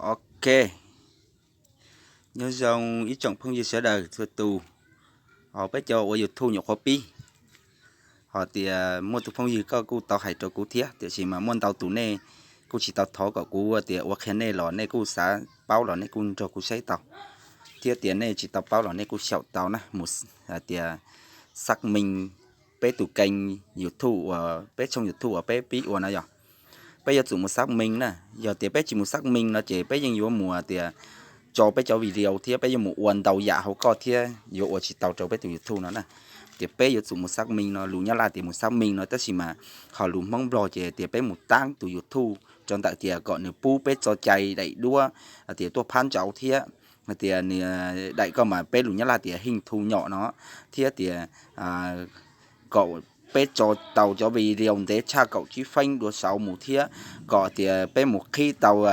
Ok, nyob zoo ib tsoom phooj ywg sawv daws txhua tus, ho peb cov ua YouTube nyuam qhuav pib, ho tias muaj tus phooj ywg koj kuj tau hais rau kuv thiab, tiam sis mas muaj ntau tus nej kuj tsis tau thov kom kuv tias ua qhia nej los nej kuj xav paub los nej kuj nrog kuv saib tau, thiab tias nej tsis tau paub los nej kuj xyaum tau na, mus tias xác minh peb tus kênh YouTube uas peb tshooj YouTube uas peb pib ua no yog, peb yuav tsum mus xác minh na. Yog tias peb tsis mus xác minh no ces peb yeej yuav mus tias tso peb cov video thiab peb yuav mus ua ntau yam hauv koj thiab yuav ua tsis tau rau peb tus YouTube no na. Tias peb yuav tsum mus xác minh no, lus Nyab Laj tias mus xác minh no, tab sis mas ho lus Hmoob Nplog ces tias peb mus taab tus YouTube rau ntawm tias kom nws pub peb txoj cai daim duab, tias tuaj phab ntsauv thiab, hais tias nws daim koj mas peb lus Nyab Laj tias hej thu nyom no, thiab tias kom peb tso tau cov video ntev tshaj kaum tsib feeb dua saud mus thiab kom tias peb mus qhib tau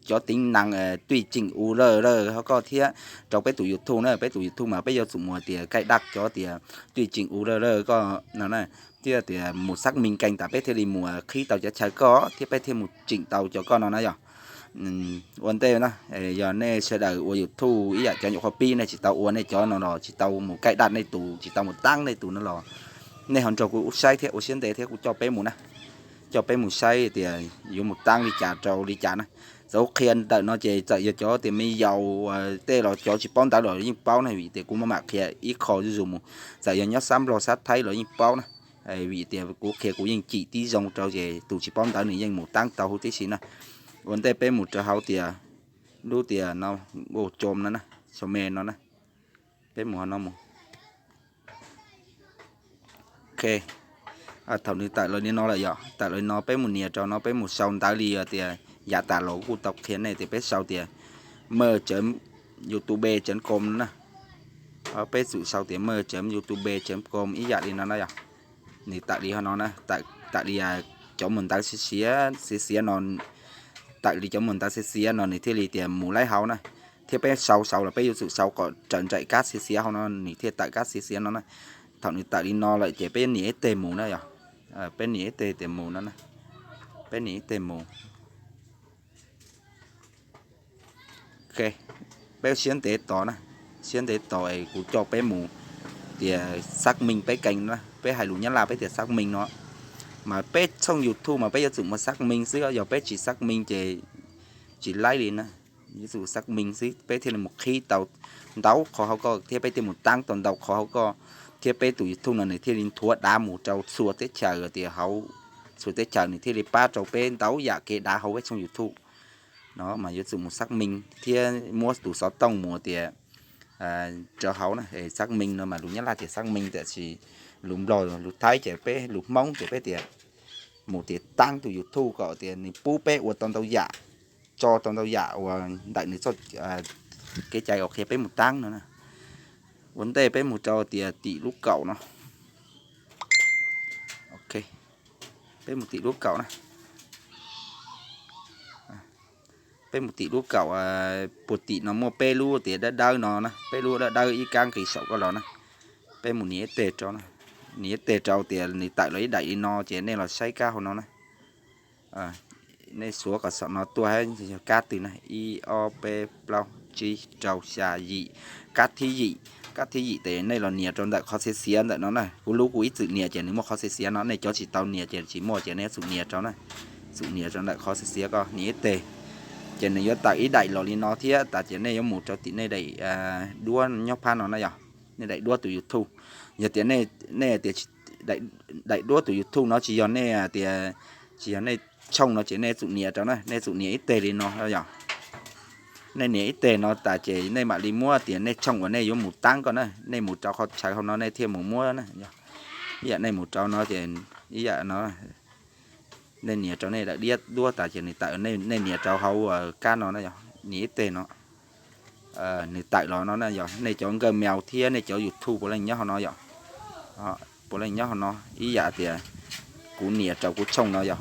cov tính năng tùy chỉnh u lawm lawm hauv koj thiab rau peb tus YouTube na. Peb tus YouTube mas peb yuav tsum mus tias cài đặt cov tias tùy chỉnh u lawm lawm koj no na, thiab tias mus xác minh kênh tas peb thiaj li mus qhib tau cov chaw koj thiab peb thiaj mus chỉnh tau cov koj no na yog. Ua ntej na, yog nej sawv daws ua YouTube ib yam cov nyuam qhuav pib nej tsis tau ua nej cov no los tsis tau mus cài đặt nej tus, tsis tau mus taab nej tus no los nej ho nrog kuv saib thiab ua siab ntev thiab kuv coj peb mus na, coj peb mus saib tias yuav mus taab li cas rau li cas na. Txawm kuv qhia ntawm no ces txawm yog cov tias me yaus tej los cov tsis paub ntawv los yeej paub na, vim tias kuv maj mam qhia ib qho zuj zus mus. Txawm yog nyob sab Nplog sab Thaib los yeej paub na, vim tias kuv qhia kuv yeej cim tib zoo rau ces tus tsis paub ntawv nws yeej mus taab tau huv tib si na. Ua ntej peb mus rau hauv tias lub tias no, ua coo no na, xyoo me no na, peb mus hauv no mus. Ok, thaum nws tawm los li no lawm yog, tawm los li no peb mus nias rau no, peb mus sau ntawv li tias yav tas los kuj tau qhia nej tias peb sau tias mơ chấm youtube chấm com no na. Peb tsum sau tias mơ chấm youtube chấm com ib yam li no na yog. Nws tawm li hauv no na, tawm li cov mus ntawv xiav xiav no, tawm li cov mus ntawv xiav xiav no nws thiaj li tias mus laib hauv na. Thiab peb sau sau los peb yuav tsum sau kom raws nraim kab xiav xiav hauv no nws thiaj tawm kab xiav xiav no na. Thaum nws tawm li no lawm ces peb nias ib teg mus na yog. Peb nias ib teg tias mus no na. Peb nias ib teg mus. Ok, peb siab ntev tos na, siab ntev tos es kuv coj peb mus tias xác minh peb kênh na, peb hais lus Nyab Laj peb tias xác minh no. Mas peb tshooj YouTube mas peb yuav tsum mus xác minh xwb, yog peb tsis xác minh ces tsis laib li na. Yuav tsum xác minh xwb peb thiaj li mus qhib tau ntau qhov hauv koj thiab peb thiaj mus taab tau ntau qhov hauv koj, thiab peb tus YouTube no nws thiaj li nthuav dav mus rau txhua teb chaws tias hauv txhua teb chaws nws thiaj li pab rau peb ntau yam kev dav hauv peb tshooj YouTube no. Mas yuav tsum mus xác minh thiab muab tus xov tooj mus tias rau hauv na. Xác minh no mas lus Nyab Laj tias xác minh, tiam sis lus Nplog lus Thaib ces peb, lus Hmoob ces peb tias mus tias taab tus YouTube kom tias nws pub peb ua tau ntau yam, tso tau ntau yam uas ntawm nws txoj kev cai uas qhia peb mus taab no na. Ua ntej peb mus rau tias tim lub kaum no. Ok, peb mus tim lub kaum na. Peb mus tim lub kaum, puag tim no muaj peb lub tias dawb dawb no na, peb lub dawb dawb ib kab nqis saum koj los na. Peb mus nias ib teg rau, nias ib teg rau tias nws tawm los ib daim li no ces nej los saib kab hauv no na. Nej xuav kom saum no tuaj hab yog kab twg na, ib ob peb plaub tsib rau xya yim, kab thib yim. Kab thib yim tes nej los nias rau ntawm qhov xiav xiav ntawm no na. Kuv lub kuv ib txwm nias ces nws muaj qhov xiav xiav no, nej cov tsis tau nias ces tsis muaj ces nej yuav tsum nias rau na. Tsum nias rau ntawm qhov xiav xiav ko, nias ib teg ces nws yuav tawm ib daim los li no thiab tas ces nej yuav mus rau tim nej daim duab nyob phab no na yog, nej daim duab tus YouTube. Yog tias nej tias daim duab tus YouTube no tsis yog nej tias, tsis yog nej tshooj no ces nej tsum nias rau na, nej tsum nias ib teg li no yog. Nej nias ib teg no tas ces nej mam li muab tias nej tshooj uas nej yuav mus taab ko na, nej mus rau qhov chaw hauv no nej thiaj mus muab na. Ib yam nej mus rau no ces ib yam no, nej nias rau nej daim diab duab tas ces nws tawm, nej nias rau hauv kab no na yog, nias ib teg no nws tawm los no na yog. Nej cov nkawj meo thiab nej cov YouTube puav leej nyob hauv no yog, puav leej nyob hauv no. Ib yam tias kuv nias rau kuv tshooj no yog,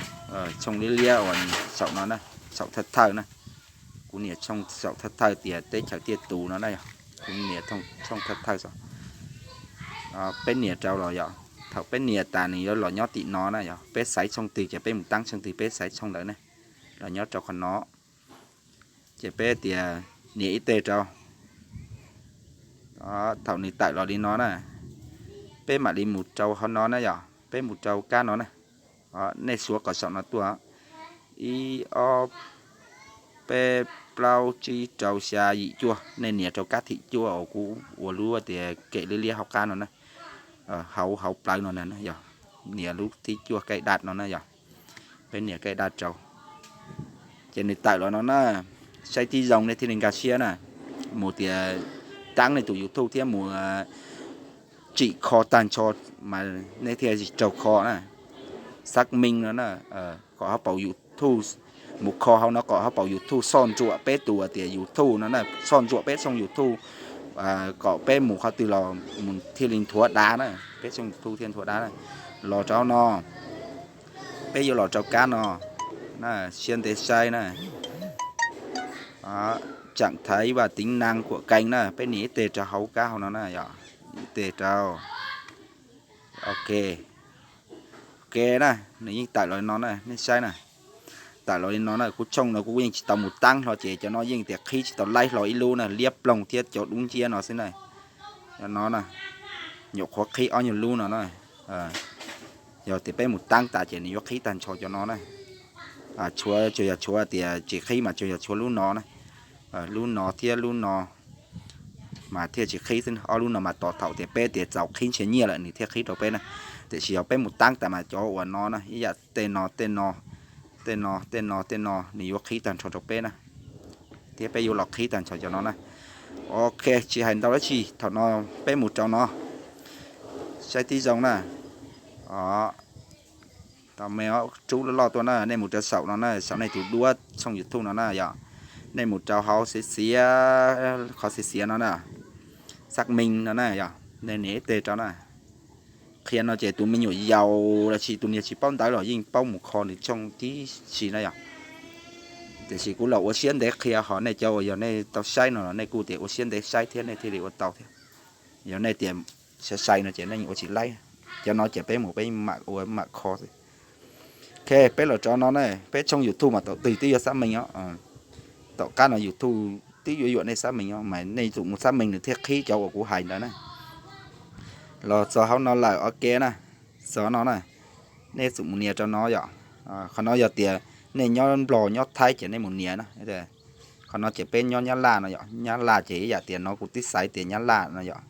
tshooj liab liab uas saum no na, saum thawj thawj na. Kuv nias tshooj saum thawj thawj tias teb chaws tiaj tus no na yog, kuv nias tshooj thawj thawj saum. Peb nias rau los yog, thaum peb nias tas nws yuav los nyob tim no na yog, peb xaiv tshooj twg ces peb mus taab tshooj twg peb xaiv tshooj ntawd na, los nyob rau qhov no. Ces peb tias nias ib teg rau. Thaum nws tawm los li no na, peb mam li mus rau hauv no na yom, peb mus rau kab no na. Nej suav kom saum no tuaj, ib ob peb plaub tsib rau xya yim cuaj, nej nias rau kab thim cuaj uas kuv ua lub tias kem liab liab hauv qab no na, hauv hauv plawv no na yog, nias lub thib cuaj kaij daj no na yog, peb nias kaij daj rau. Ces nws tawm los no na, saib tib zoo nej thiaj li nkag siab na, mus tias taab nej tus YouTube thiab mus tsim kho tag nrho mas nej thiaj tsis raug kho na. Xác minh no na, kom hauv paus YouTube, mus kho hauv no kom hauv paus YouTube soj ntsuam peb tus tias YouTube no na, soj ntsuam peb tshooj YouTube, kom peb mus qhov twg los mus thiaj li nthuav dav na, peb tshooj YouTube thiaj nthuav dav na. Los rau no, peb yuav los rau kab no, siab ntev saib na, chặn thấy và tính năng của kênh na, peb nias ib teg rau hauv kab hauv no na yom, ib teg rau. Ok, ok na, nws yeej tawm los li no na, nej saib na. Tawm los li no na, kuv tshooj no kuv yeej tsis tau mus taab hlo ces cov no yeej tias qhib tsis tau laib hlo ib lub na, liab ploog thiab cov dub nciab no xwb na. Cov no na, nyuam qhuav qhib ob nyuag lub no na. Yog tias peb mus taab tas ces nws yuav qhib tag nrho cov no na. Tshuav, tsuas yog tshuav tias tsis qhib mas tsuas yog tshuav lub no na, lub no thiab lub no mas thiaj tsis qhib xwb, ob lub no mas tos thaum tias peb tias txaus qhib nrhiav nyiaj lawm nws thiaj qhib rau peb na. Tiam sis yog peb mus taab tas mas cov uas no na, ib yam tej no, tej no, tej no, tej no, tej no nws yuav qhib tag nrho rau peb na, thiab peb yuav los qhib tag nrho cov no na. Ok, tsis hais ntau dab tsi, thaum no peb mus rau no, saib tib zoo na. Tau me rub loj loj tuaj na, nej mus rau saum no na, saum nej tus duab tshooj YouTube no na yom, nej mus rau hauv xiav xiav, qhov xiav xiav no na, xác minh no na yom, nej nias ib teg rau na. Qhia no ces tus me nyuam yaus los sis tus niag tsis paub ntawv los yeej paub mus kho nws tshooj tib si na yom. Tiam sis kuv los ua siab ntev qhia, ho nej cov uas yog nej tau saib no los nej kuj tias ua siab ntev saib thiab nej thiaj li ua tau thiab. Yog nej tias sai sai no ces nej ua tsis laib. Cov no ces peb mus peb mam ua mam kho xwb. Ok, peb los rau no na, peb tshooj YouTube mas tom twg twb yuav xác minh os. Tom qab no YouTube twb yuav yuam nej xác minh os, mas nej yuav tsum mus xác minh nws thiaj qhib cov uas kuv hais ntawd na. Los txog hauv no lawm, ok na, txog no na, nej yuav tsum mus nias rau no yom. Qhov no yog tias nej nyob Nplog nyob Thaib ces nej mus nias na. Qhov no ces peb nyob Nyab Laj no yom, Nyab Laj ces ib yam tias no kuv twb xaiv tias Nyab Laj no yom,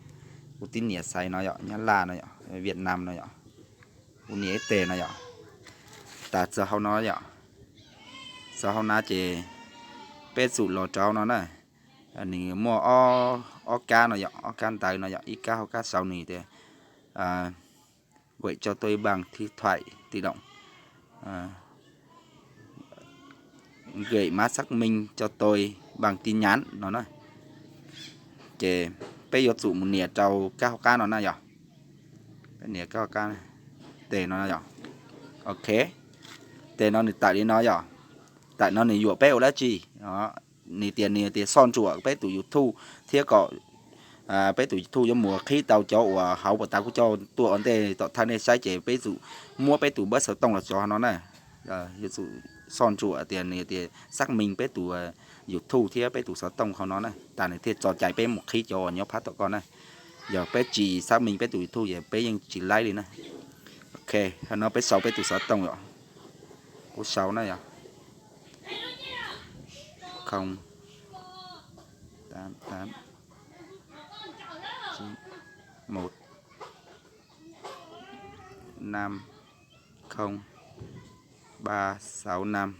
kuv twb nias xaiv no yom, Nyab Laj no yom, Việt Nam no yom, kuv nias ib teg no yom. Tas txog hauv no yom, txog hauv na ces peb tsum los rau hauv no na. Nws muaj ob kab no yom, ob kab ntawv no yom, ib kab hauv kab saud nws tias quẹt cho tôi bằng điện thoại di động, gửi mã xác minh cho tôi bằng tin nhắn no na. Ces peb yuav tsum mus nias rau kab hauv qab no na yom. Peb nias kab hauv qab, teg no yom. Ok, teg no nws tawm li no yom. Tawm no nws yuam peb ua dab tsi? Nws tias, nws tias soj ntsuam peb tus YouTube thiab kom peb tus YouTube yuav mus qhib tau cov uas hauv pas tas kuv coj tuaj ua ntej tom thawj nej saib, ces peb tsum muab peb tus npawb xov tooj los tso no na. Yuav tsum soj ntsuam tias nws tias xác minh peb tus YouTube thiab peb tus xov tooj hauv no na, tas nws thiaj tso cai peb mus qhib cov uas nyob phab tom ko na. Yog peb tsis xác minh peb tus YouTube ces peb yeej tsis laib li na. Ok, no peb sau peb tus xov tooj yom. Kuv sau na yom, không tám tám chín một năm không ba sáu năm,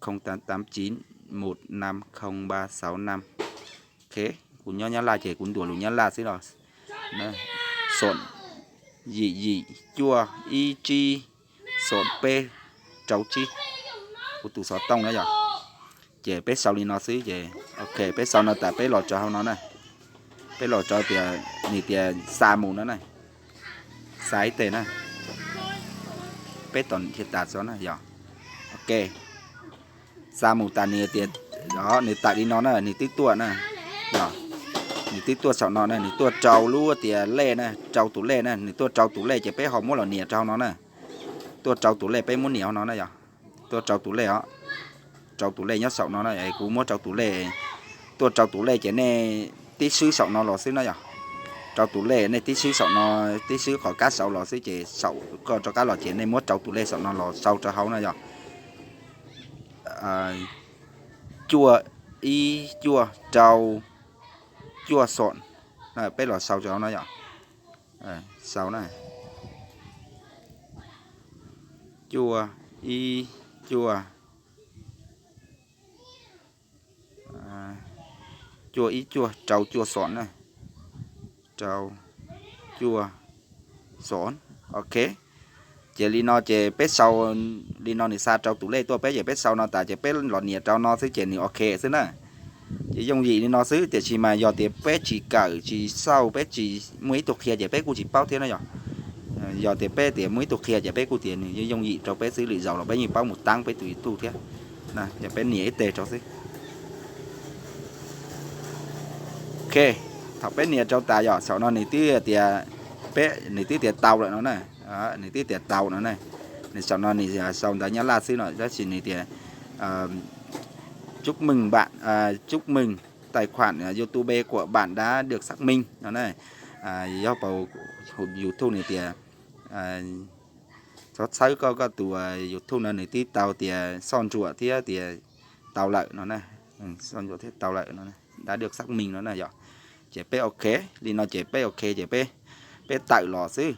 không tám tám chín một năm không ba sáu năm. Ok, kuv nyob Nyab Laj ces kuv ntuas lus Nyab Laj xwb los. Xoom yim yim cuaj ib tsib xoom peb rau tsib, kuv tus xov tooj na yom. Ces peb sau li no xwb ces ok, peb sau no tas peb los rau hauv no na. Peb los rau tias nws tias xa mus no na, xa ib teg na. Peb tos thiaj tas tso na yom. Ok, xa mus tas nws tias, nws tawm li no na, nws twb tuaj na, nws twb tuaj saum no na, nws tuaj rau lub tias lej na, rau tus lej na, nws tuaj rau tus lej ces peb ho muab los nias rau hauv no na. Tuaj rau tus lej peb muab nias hauv no na yom. Tuaj rau tus lej os. rau tus lej nyob saum no na, kuv muab rau tus lej, tuaj rau tus lej ces nej tib swb saum no los xwb na yom. Rau tus lej nej tib swb saum no, tib swb qhov kab saud los xwb ces saum koj rov qab los ces nej muab rau tus lej saum no los sau rau hauv na yom. Cuaj ib cuaj rau cuaj xoom, peb los sau rau hauv no yom. Sau na, cuaj ib cuaj, cuaj ib cuaj rau cuaj xoom na, rau cuaj xoom, ok. Ces li no ces peb sau li no nws xa rau tus lej tuaj peb ces peb sau no tas ces peb los nias rau no xwb ces nws ok xwb na. Ces yooj yim li no xwb, tiam sis mas yog tias peb tsis kawm tsis xauj peb tsis muaj ib tug qhia ces peb kuj tsis paub thiab na yom. Yog tias peb tias muaj ib tug qhia ces peb kuj tias nws yooj yim rau peb xwb, lwm zaus los peb yeej paub mus tab peb tus YouTube thiab. Yog peb nias ib teg rau xwb. Ok, thaum peb nias rau tas yom, saum no nws twb tias, peb, nws twb tias tau lawm no na. Nws twb tias tau no na. Nws saum no nws sau ntawv Nyab Laj xwb no, tab sis nws tias chúc mừng bạn, chúc mừng tài khoản YouTube của bạn đã được xác minh no na. Yog paus YouTube nws tias, txhob txhawb koj, koj tus YouTube no nws twb tau tias soj ntsuam thiab tias tau lawm no na. Soj ntsuam thiab tau lawm no, đã được xác minh no na yom. Ces peb ok, li no ces peb ok ces peb, peb tawm los xwb.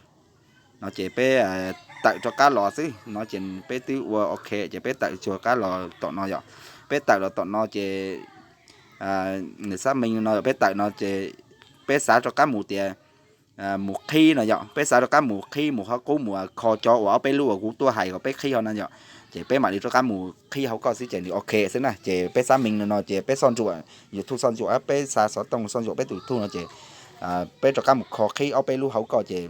No ces peb tawm rov qab los xwb, no ces peb twb ua ok ces peb tawm rov qab los tom no yom. Peb tawm los tom no ces nws xác minh no yom, peb tawm no ces peb xav rov qab mus tias mus qhib no yom, peb xav rov qab mus qhib mus qhov qub mus kho cov uas ob peb lub uas kuv tuaj hais kom peb qhib hauv no yom. Ces peb mam li rov qab mus qhib hauv koj xwb ces nws ok xwb na. Ces peb xác minh no ces peb soj ntsuam, YouTube soj ntsuam, peb xa xov tooj soj ntsuam peb tus YouTube no ces peb rov qab mus kho qhib ob peb lub hauv koj ces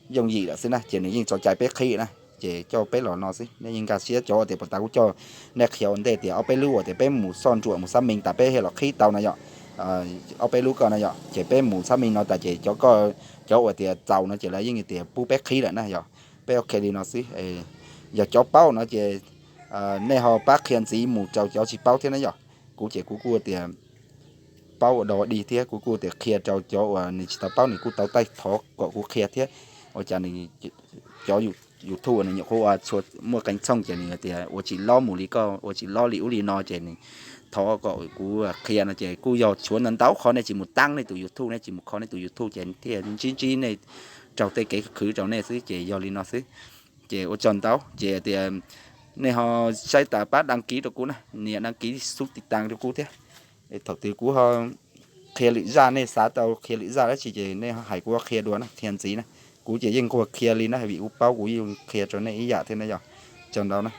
yooj yim lawm xwb na, ces nws yeej txaus cai peb qhib na. Ces coj peb los no xwb, nej yeej nkag siab, cov uas tias puas tas kuv coj nej qhia ua ntej tias ob peb lub uas tias peb mus soj ntsuam mus xác minh tas peb thiaj los qhib tau no yom. Ob peb lub koj no yom, ces peb mus xác minh no tas ces cov, cov uas tias txaus no ces lawv yeej tias pub peb qhib lawm na yom. Peb ok li no xwb. Yog cov paub no ces nej ho pab qhia ntxiv mus rau cov tsis paub thiab na yom. Kuv ces kuv kuj tias paub ua dog dig thiab kuv kuj tias qhia rau cov uas nws tsis tau paub nws kuj tau taij thov kom kuv qhia thiab. Ua cas nws, cov YouTube nws nyuam qhuav ua txhua muaj qee txhooj ces nws tias ua tsis lob mus li koj, ua tsis lob li ub li no ces nws thov kom kuv qhia no ces kuj yog tshuav ntau ntau qhov nej tsis mus tab nej tus YouTube, nej tsis mus kho nej tus YouTube ces thiaj ntsib ntsib nej, raug tej kev khwv rau nej xwb ces yog li no xwb. Ces ua tsaug ntau ces tias nej ho saib tas pab đăng ký rau kuv na, nias đăng ký, xub tiv tas rau kuv thiab. Thaum twg kuv ho qhia lwm zaj, nej xav tau qhia lwm zaj dab tsi ces nej hais kuv qhia dua na, qhia ntxiv na. Kuv ces yeej nquag qhia li na, vim kuv paub kuv yeej qhia rau nej ib yam thiab na yom. Tsaug ntau na,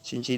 sib ntsib dua.